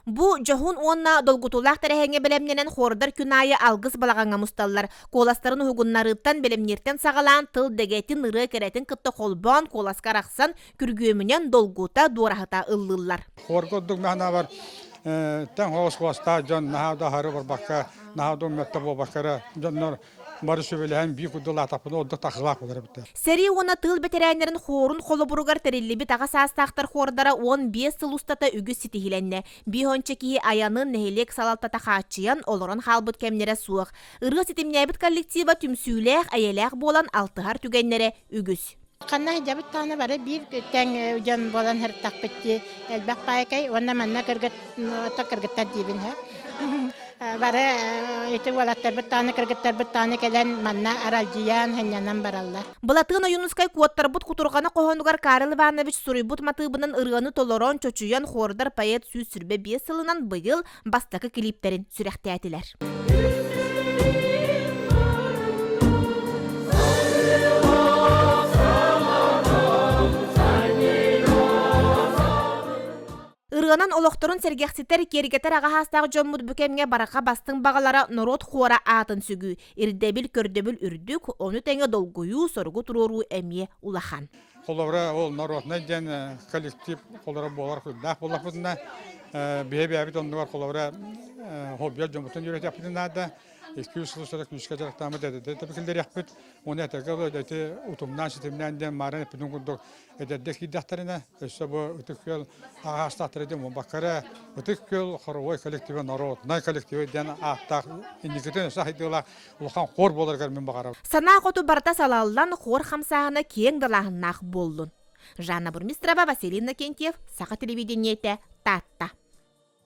Бу дьоһун уонна долгутуулаах тэрээһиҥҥэ бэлэмнэнэн хуордар күн аайы алгыс балаҕаҥҥа мусталлар. Куоластарын уһугуннарыыттан, бэлэмнииртэн саҕалаан тыл дэгэтин, ырыа кэрэтин кытта холбоон, куоласка арахсан, күргүөмүнэн долгута, дуораһыта ыллыыллар. Хуорга ордук наһаабар тэҥ хоҕус куоластаах дьон наһаа да аһары барбакка, наһаа да уммэттэ буолбакка эрэ дьоннор бары сүбэлэһэн биир курдук улаатахпына ордук тахсылаах буолар эбиттэр. Сэрии уонна тыыл бэтэрээннэрин хуорун холобуругар тэриллибит аҕа саастаахтар хуордара 15 сыл устата үгүс ситиһилэннэ. Биир онча киһи айанын нэһилиэк салалтата хааччыйан олорон хаалбыт кэмнэрэ суох. Ырыа ситимнээбит коллектива түмсүүлээх, эйэлээх буолан алтыһар түгэннэрэ үгүс. Ханна сылдьабыт даҕаны бары биир тэҥ дьон буолан сырыттахпыт дии. Элбэх баайкай уонна манна кыргыт кыргыттар диибин һэ. Бары ити уолаттарбыт даҕаны кыргыттарбыт даҕаны кэлэн манна аралдьыйан, сынньанан бараллар. Былатыан Ойуунускай куоттарбыт кутурҕана хоһоонугар Карл Иванович суруйбут матыыбынан ырыаны толорон, чочуйан хуордар поэт 125 сылынан быйыл бастакы клиптэрин сүрэхтээтилэр. Ырыанан олохторун сэргэхситэр, киэргэтэр аҕа саастаах дьоммут бу кэмҥэ бараха бастыҥ баҕалара норуот хуора аатын сүгүү, ирдэбил, көрдөбүл үрдүк, ону тэҥэ долгуйуу, соругу туруоруу эмиэ улахан. Холобура, ол народнай диэн коллектив холоро буолар курдаах буоллахпытына, биһи бэйэбит оннугар холобура хоббиот дьоммутун үөрэтиэхпитин наада. Икки-үс сыл устата күүскэ дьарыктааммыт эдэрдэр киллэриэхпит. Уонна этэргэ дылы ити утумнаан-ситимнээн диэн маарын эппитин курдук эдэрдэр киирдэхтэринэ, өссө бу Ытык Күөл аҕаастаахтара диэн буолбакка эрэ, Ытык Күөл хоровой коллектива народнай коллектива диэн ааттаах инникитин өссө сайдыылаах улахан хор буоларыгар мин баҕарабын. Санаа хоту барыта салаллан, хор хамсааһына киэҥ далааһыннаах буоллун. Жанна Бурмистрова, Василий Иннокентьев, Саха телевидениетэ, Таатта.